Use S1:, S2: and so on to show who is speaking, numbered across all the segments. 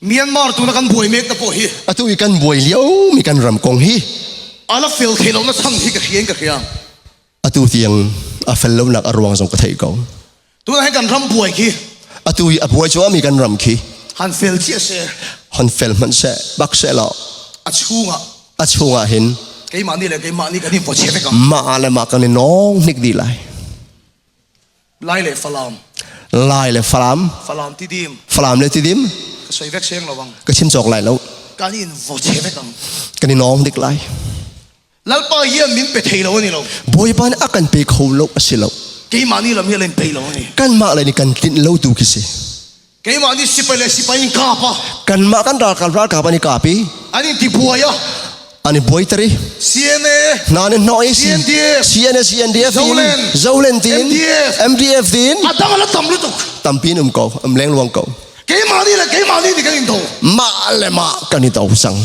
S1: Myanmar tuna kan buai mek na pawh hi.
S2: Atu i kan buai lio mi kan ram kong hi.
S1: Ala fel thei lo na chan hi ka hria in ka hria.
S2: Atu tiang a fel lo nak a ruang zong ka theih ko.
S1: Tuna hi kan ram buai khi.
S2: Atu i a buai cuahmah mi kan ram khi.
S1: Han fel chiah se.
S2: Han fel hmanh seh bak seh law.
S1: A chungah.
S2: A chungah hin.
S1: Keimah nih le keimah nih kan in vaw che vek ang.
S2: Mah le mah kan i nawng hnik dih lai.
S1: Lai le Falam.
S2: Lai le Falam.
S1: Falam Tidim.
S2: Falam le Tidim.
S1: Ka soi vek seng lo bang.
S2: Ka chim cawk lai lo.
S1: Kan in vo che vek ang.
S2: Kan i nawng dik lai.
S1: Lalpa hian min pe thei lo ani lo.
S2: Bawipa nih a kan pe kho lo a si lo.
S1: Keimah nih lam hi len pe lo ani.
S2: Kanmah le nih kan tlinh lo tu khi si.
S1: Keimah nih sipai le sipai in kap a.
S2: Kanmah kan ralkap ralkap an i kap i.
S1: An in ti buai a.
S2: An i buai tari.
S1: CNA.
S2: Hna nih hnawh i.
S1: CNDF.
S2: CNA CNDF
S1: Zolen.
S2: Zolen tin.
S1: MDF.
S2: MDF tin.
S1: A dang ala tam lutuk.
S2: Tampi in um ko, um lengluang ko.
S1: Keimah nih le keimah nih nih kan in do.
S2: Mah le mah kan i do cang.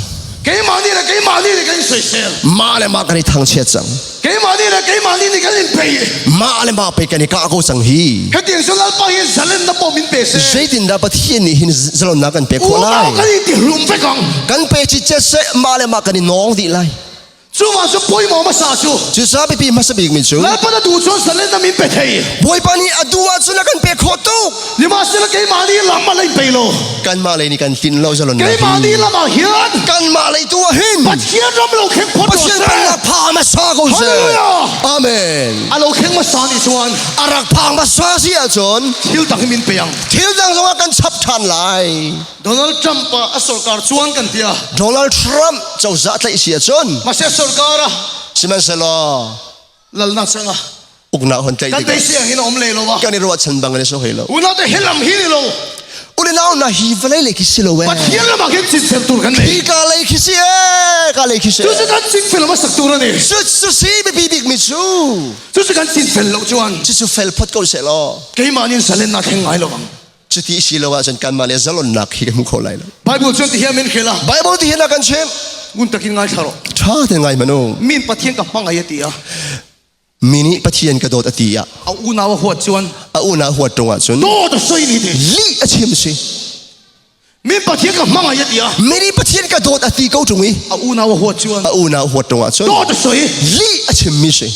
S1: Keimah nih le keimah nih nih kan in soisel.
S2: Mah le mah kan i thangchiat cang.
S1: Keimah nih le keimah nih nih kan in pei.
S2: Mah le mah pei kan i kah ko cang hi.
S1: Hetiang cu Lalpa hi zalennak pawh min pe seh.
S2: Zeitindah Pathian nih hin zalonnak kan pek khawh lai?
S1: Unau kan i ti hlum vek ang.
S2: Kan pe cicet seh mah le mah kan i nawng dih lai.
S1: Cuva cu pawimawh hmasa cu.
S2: Cucaah biapi hmasa bikmi cu.
S1: Lalpa na duh cun salen na min pe thei.
S2: Bawipa nih a duh ahcun a kan pek khawh tuk.
S1: Sihmanhsehlaw keimah nih lam a lei pe lo.
S2: Kanmah lei nih kan tlin lo zalon
S1: Keimah nih lam ah hin.
S2: Kanmah lei tu ah hin.
S1: Pathian ram lo kheng phot
S2: Pathian pennak pha hmasa ko seh.
S1: Hallelujah.
S2: Amen.
S1: A lo kheng hmasa nih cun.
S2: A rak phang hmasa si ahcun.
S1: Thil dang hi min pe ang.
S2: Thil dang zongah kan chap ṭhan lai.
S1: Donald Trump a sorkar chuan kan tia.
S2: Donald Trump cozah tlaih si ahcun.
S1: Mase sorkar a.
S2: Sihmanhsehlaw.
S1: Lalnak changah.
S2: Uknak hon tlaih
S1: Kan tei siang hin om le lo wa.
S2: Kan i ruahchan bang in so hei lo.
S1: Unau te helam hi ni lo.
S2: Unau na hi vawlei le khi si lo e.
S1: Pathian lam ah khin chin tur kan nei.
S2: Hi ka lei khi si e, ka lei khi si.
S1: Cu cu kan chin fel ma sak tur ani.
S2: Cu cu si biapi bik mi cu.
S1: Cu cu kan chin fel lo chuan.
S2: Cu cu fel phot ko se law.
S1: Keimah nin salen na thleng ngai lo bang.
S2: Cuti si lo ahcun kanmah le zalonnak hi kan hmu kho lai lo.
S1: Bible cun ti hian min hril a.
S2: Bible ti hin a kan chimh.
S1: Ngun takin ngai thla rawh.
S2: Ṭha te ngai manu.
S1: Min Pathian ka hmangaih a ti a.
S2: Mi nih Pathian ka dawt a ti ah.
S1: A unau a huat chuan.
S2: A unau huat ṭung ahcun.
S1: Dawt a soi ni ti.
S2: Lih a chim si.
S1: Min Pathian ka hmangaih a ti a.
S2: Mi nih Pathian ka dawt a ti ko ṭung i.
S1: A unau a huat chuan.
S2: A unau huat ṭung ahcun.
S1: Dawt a soi.
S2: Lih a chimmi si.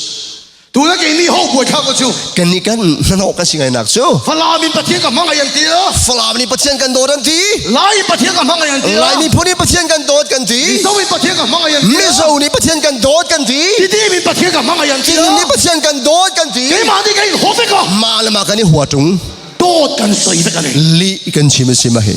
S1: Tuna kei nih ho buai thak cu.
S2: Kan nih kan hnahnawh kan si ngainak cu.
S1: Falam in Pathian ka hmangaih an ti.
S2: Falam nih Pathian kan dawt an ti.
S1: Lai in Pathian ka hmangaih an ti.
S2: Lai miphun nih Pathian kan dawt kan ti.
S1: Mizo in Pathian ka hmangaih an ti.
S2: Mizo nih Pathian kan dawt kan ti.
S1: Tidim in Pathian ka hmangaih an ti.
S2: Tidim nih Pathian kan dawt kan ti.
S1: Keimah nih ka in ho ve ko.
S2: Mah le mah kan i hua ṭung.
S1: Dawt kan soi ve kan
S2: Lih kan chim a si ma hi.